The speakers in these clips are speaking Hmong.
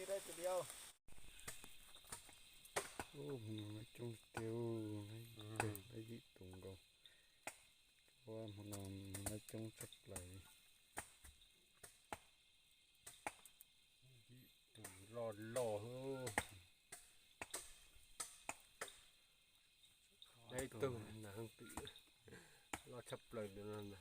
Ub, hmo no maiv coob tiag, maiv yim tus nkaus. Ua hmo no maiv coob tshaj plaws li. Tus loj loj. Ib tug nas heej twm loj tshaj plaws no na.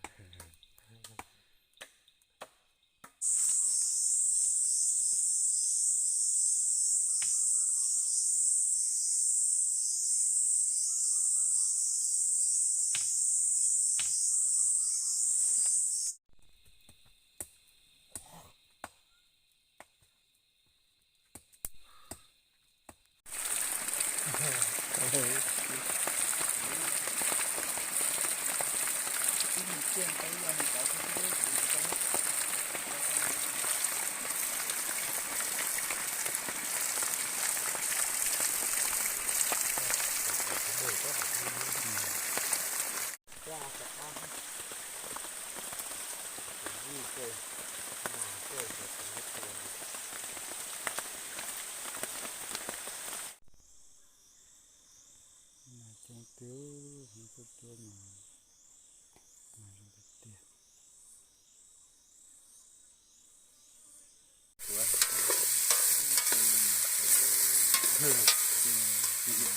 Nas coob tiag, hmoob tuaj cuab mas nas zoo tiag tiag.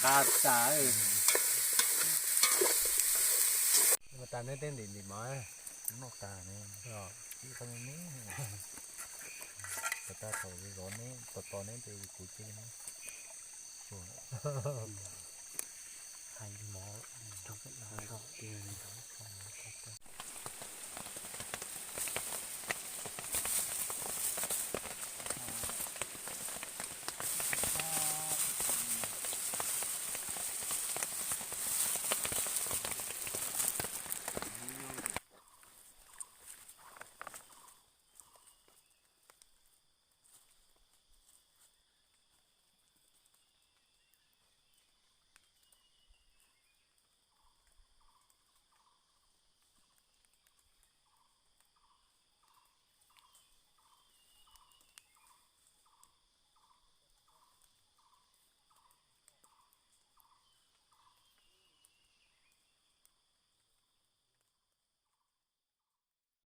Qab tas. Ua tas neb tej ntim ntim mov. Noj tas ne. Ib qho me me. Tau tas thaum zov neb, tos tos neb ces kuv cia neb. Hais mov rau peb los.